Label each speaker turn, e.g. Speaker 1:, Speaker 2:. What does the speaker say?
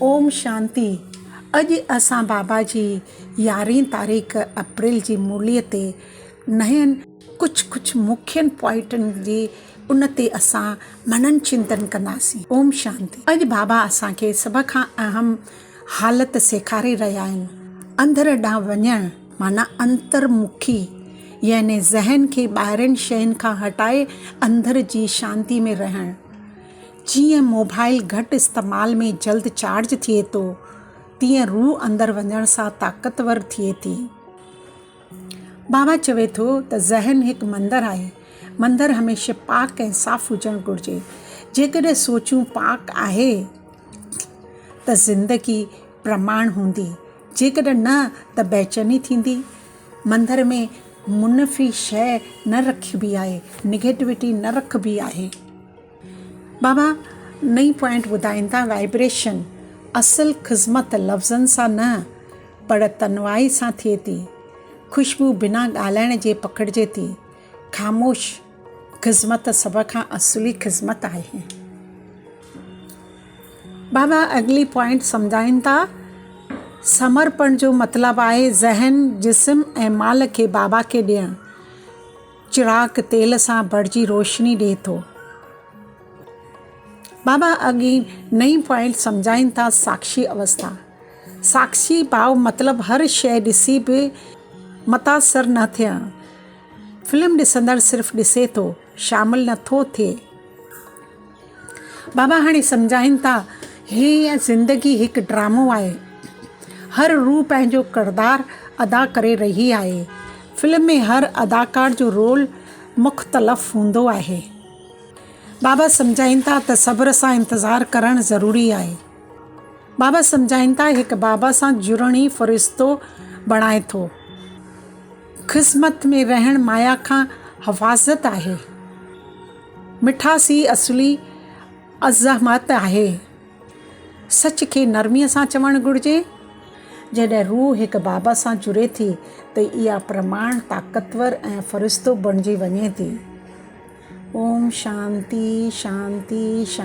Speaker 1: اوم شانتي اڄ اسان بابا جي يارهين تاريخ اپريل جي مرلي تي نين ڪجهه ڪجهه مکين پوائنٽن جي ان تي اسان منن چنتن ڪنداسين اوم شانتي اڄ بابا اسان کي سڀ کان اهم حالت سيکاري رهيا آهن اندر ڏانهن وڃڻ معنيٰ انتر مکي يعني ذهن کي ٻاهرين شين کان هٽائي اندر جي شانتي ۾ رهڻ جيئن موبائل گهٽ استعمال ۾ جلد چارج ٿئي ٿو، تيئن روح اندر وڃڻ سان طاقتور ٿئي ٿي. بابا چوي ٿو ته ذهن هڪ مندر آهي. مندر هميشه پاڪ ۽ صاف هجڻ گهرجي. جيڪڏهن سوچون پاڪ آهي ته زندگي پرماڻ هوندي، جيڪڏهن نه ته بيچيني ٿيندي. مندر ۾ منفي شيء نه رکبي آهي، نگيٽوٽي نه رکبي آهي. بابا نئين پوائنٽ ٻڌائين ٿا وائبريشن اصل خذمت لفظن سان نه پر تنوائي سان ٿئي ٿي. خوشبو بنا ڳالهائڻ جي پکڙجي ٿي. خاموش خذمت سڀ کان اصلي خذمت آهي. بابا اڳلي پوائنٽ سمجهائين ٿا سمرپڻ جو مطلب آهي ذهن، جسم ۽ مال کي بابا کي ڏيڻ. چراغ تيل سان ڀرجي روشني ڏئي ٿو. بابا اڳين نئين پوائنٽ سمجهائين ٿا ساڪشي اوسٿا. ساڪشي ڀاو مطلب هر شيء ڏسي به متاثر نه ٿيڻ. فلم ڏسندڙ صرف ڏسي ٿو، شامل نه ٿو ٿئي. بابا هاڻي سمجهائين ٿا هيء زندگي هڪ ڊرامو آهي. هر روح پنهنجو ڪردار ادا ڪري رهي آهي. فلم ۾ هر اداڪار جو رول مختلف هوندو آهي. بابا سمجهائين ٿا ته صبر سان انتظار ڪرڻ ضروري آهي. بابا سمجهائين ٿا هڪ بابا سان جڙڻ ئي فرشتو بڻائي ٿو. خذمت ۾ رهڻ مايا کان حفاظت آهي. مٺاس ئي اصلي عظمت آهي. سچ کي نرميء سان چوڻ گهرجي. جڏهن روح هڪ بابا سان جڙي ٿي ته اها پرماڻ، طاقتور ۽ فرشتو بڻجي وڃي ٿي. اوم شانتي شانتي شانتي.